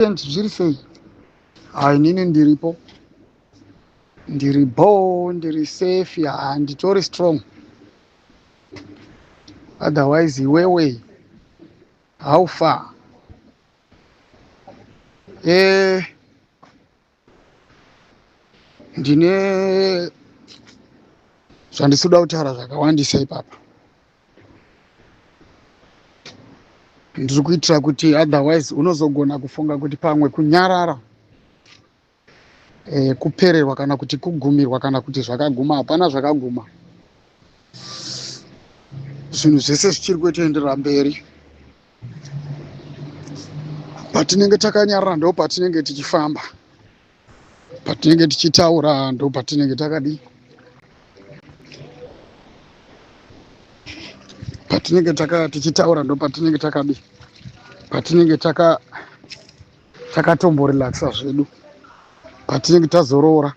Zviri sei? Haa inini ndiripo. Ndiri bho, ndiri safe, haa nditori strong. Otherwise iwewe how far? Eh, ndine zvandisikuda kutaura zvakawandisa ipapa. Ndiri kuitira kuti otherwise unozogona kufunga kuti pamwe kunyarara e, kupererwa kana kuti kugumirwa kana kuti zvakaguma. Hapana zvakaguma, zvinhu zvese zvichiri kutoenderera mberi. Patinenge takanyarara ndo patinenge tichifamba, patinenge tichitaura ndo patinenge takadii, patinenge taka tichitaura ndo patinenge takadii, patinenge taka takatomborelaxa zvedu, patinenge tazorora.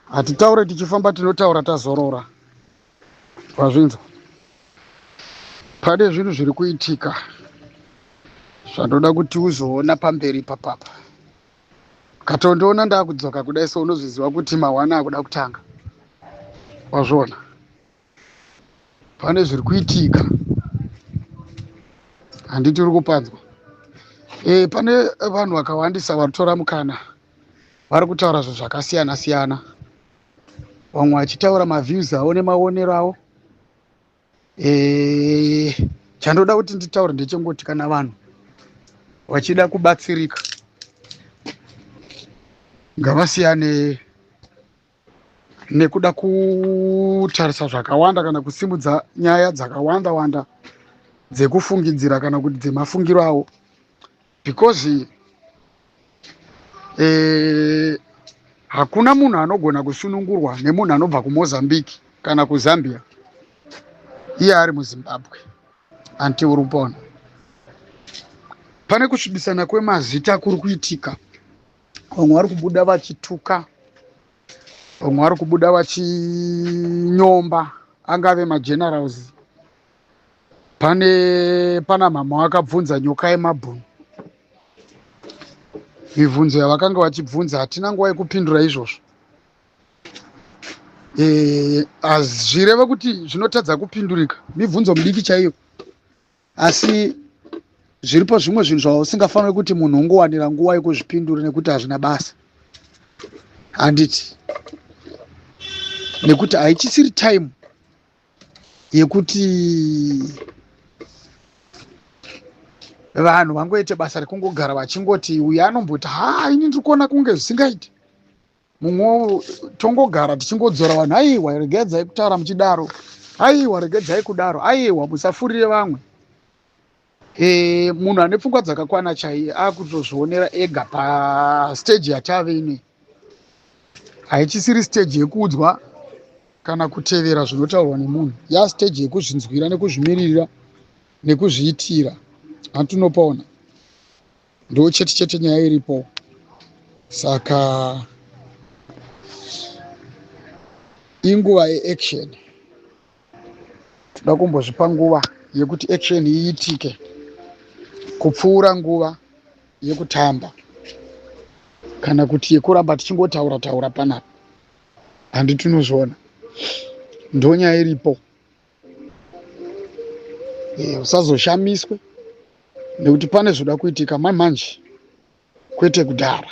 Hatitaure tichifamba, tinotaura tazorora. Wazvinzwa? Pane zvinhu zviri kuitika zvandoda kuti uzoona pamberi papapa. Katondiona ndakudzoka kudai so unozviziva kuti mawana akuda kutanga. Wazviona? Pane zviri kuitika. Handiti uri kupanzwa? E, pane vanhu vakawandisa vari mukana vari kutaura zvinhu zvakasiyana siyana, vamwe vachitaura maviews avo nemaonero avo. E, chandoda kuti nditaure ndechengoti kana vanhu vachida kubatsirika ngavasiyane nekuda kutarisa zvakawanda kana kusimudza nyaya dzakawanda wanda dzekufungidzira kana kuti dzemafungiro avo, because eh, hakuna munhu anogona kusunungurwa nemunhu anobva kuMozambique kana kuZambia iye ari muZimbabwe. Anti uri kupona pane kusvibisana kwemazita kuri kuitika. Vamwe vari kubuda vachituka, vamwe vari kubuda vachinyomba, angave magenerals. Pane pana mama vakabvunza nyoka yemabhunu mibvunzo yavakanga vachibvunza, hatina nguva yekupindura izvozvo. Hazvireve kuti zvinotadza kupindurika, mibvunzo midiki chaiyo, asi zviripo zvimwe zvinhu zvausingafaniri kuti munhu ungowanira nguva yekuzvipindura nekuti hazvina basa. Handiti nekuti haichisiri time yekuti vanhu vangoite basa rekungogara vachingoti uyu anomboti ha ini ndiri kuona kunge zvisingaiti, mumwe tongogara tichingodzora vanhu, aiwa regedzai kutaura muchidaro, aiwa regedzai kudaro, aiwa musafurire vamwe. E, munhu ane pfungwa dzakakwana chaiye akutozvionera ega pastage yatave inei. Haichisiri stage yekuudzwa kana kutevera zvinotaurwa nemunhu, yastage yekuzvinzwira nekuzvimiririra nekuzviitira. Hatinopaona ndo chete chete nyaya iripo. Saka inguva yeaction, toda kumbozvipa nguva yekuti action iitike kupfuura nguva yekutamba kana kuti yekuramba tichingotaura taura panapa. Handiti unozviona? Ndonyaya iripo. Usazoshamiswe nekuti pane zvoda kuitika mamanje, kwete kudhara.